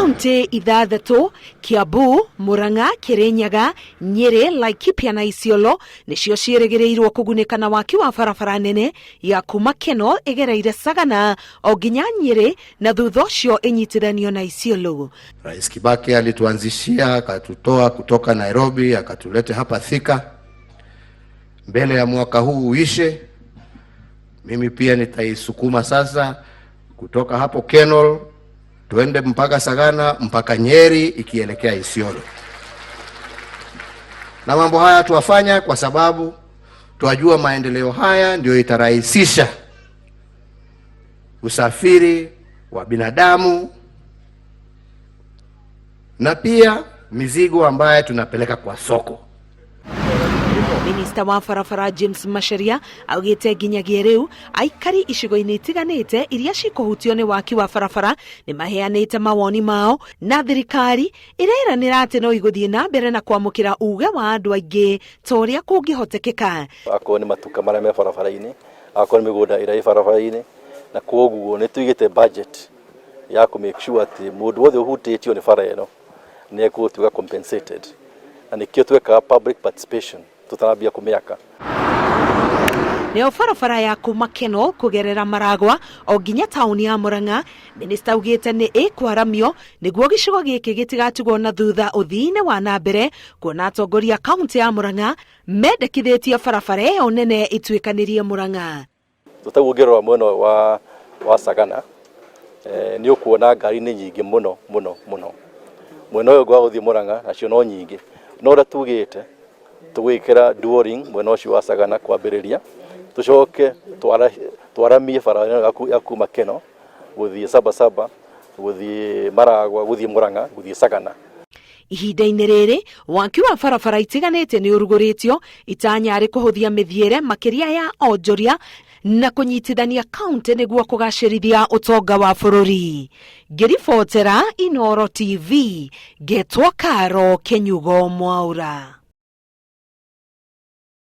Kaunti ithathatũ Kiambu, Murang'a, Kirinyaga, Nyeri, Laikipia na Isiolo nĩcio ciĩrĩgĩrĩirwo kũgunĩka na waki wa barabara nene ya kuma Kenol ĩgereire Sagana o nginya Nyeri na thutha ũcio ĩnyitithanio na Isiolo. Rais Kibaki alituanzishia akatutoa kutoka Nairobi akatulete hapa Thika. Mbele ya mwaka huu uishe, mimi pia nitaisukuma sasa kutoka hapo Kenol tuende mpaka Sagana mpaka Nyeri ikielekea Isiolo. Na mambo haya tuwafanya kwa sababu twajua maendeleo haya ndio itarahisisha usafiri wa binadamu na pia mizigo ambayo tunapeleka kwa soko. Minista wa barabara James Macharia augĩte nginyagia rĩu aikari icigo-inĩ itiganĩte iria cikũhutio nĩ waki wa barabara nĩ maheanĩte mawoni mao na thirikari ĩreranĩra atĩ no igũthiĩ na mbere na kwamũkĩra uge wa andũ aingĩ ta ũrĩa kũngĩhotekeka. Akorwo nĩ matuka marĩa me barabara-inĩ, akorwo nĩ mĩgũnda ĩrĩa ĩ barabara-inĩ, na koguo nĩ tũigĩte budget ya kũ make sure atĩ mũndũ wothe ũhutĩtio nĩ bara ĩno nĩ egũtuĩka compensated, na nĩkĩo twekaga public participation tũtarambia kũmĩaka. Nayo barabara ya kuma Kenol kũgerera Maragwa o nginya taũni ya Murang'a, minista augĩte nĩ ĩkwaramio nĩguo gĩcigo gĩkĩ gĩtigatigwo na thutha ũthii-inĩ wa na mbere, kuona atongoria a kaunti ya Murang'a mendekithĩtie barabara ĩyo nene ĩtuĩkanĩrie Murang'a. Tũtaguo ũngĩrora mwena wa Sagana, nĩ ũkuona ngari nĩ nyingĩ mũno mũno mũno. Mwena ũyũ ũngĩ wa gũthiĩ Murang'a nacio no nyingĩ, no ũrĩa tugĩte tũgwĩkĩra dual ring mwena ũcio wa Sagana kwambĩrĩria, tũcoke twaramie bara ĩno ya kuma Keno gũthiĩ Sabasaba, gũthiĩ Maragwa, gũthiĩ Murang'a, gũthiĩ Sagana. Ihinda-inĩ rĩrĩ waki wa barabara itiganĩte nĩ ũrugũrĩtio, itanya arĩ kũhũthia mĩthiĩre makĩria ya onjoria na kũnyitithania kaunti nĩguo kũgacĩrithia ũtonga wa bũrũri. Ngĩribotera Inooro TV, ngetwo Karo Kĩnyugo Mwaura.